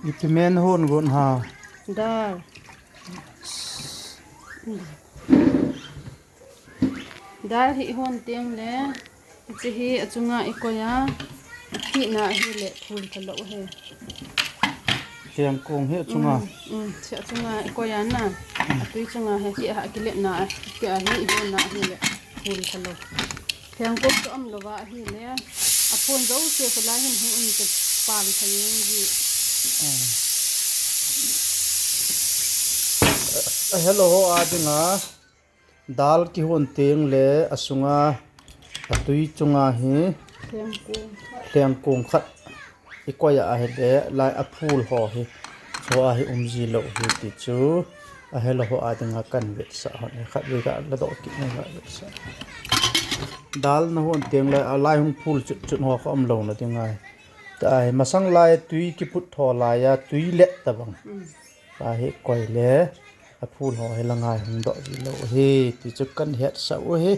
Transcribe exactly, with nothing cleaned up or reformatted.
Ipi men hon gon ha. Dal. Dal hi hon teng le, hiche hi achunga i koi a, aphihna hi le phul tha lou hi. Hlengkong hi achunga. Um, um, hiche achunga i koi a na. Atui chunga hi ki ha kiletna, ki a hi i hon na hi le phul tha lou. Hlengkong chu um lou va hi le. Aphon jouse sa lai hin hung um chu pal tha yeng ji. Hello ho a dinga. Dal kihon teng le asunga atui chunga hi hlengkong khat i koi a ahile lai aphul ho hi, chu a hi um ji lou hi ti chu ahelo ho a dinga kan vetsah hon e, khat vei ka la doh kit ngai ka vetsah. Dal na hon teng le alai hung phul chut chut ho kha um lou na ding ahi. Ta hi masang lai tui kiput tho lai a tui let tabang. Ta hi koi le aphul ho hi la ngai hung doh ji lou hi ti chu kan hetsah u hi.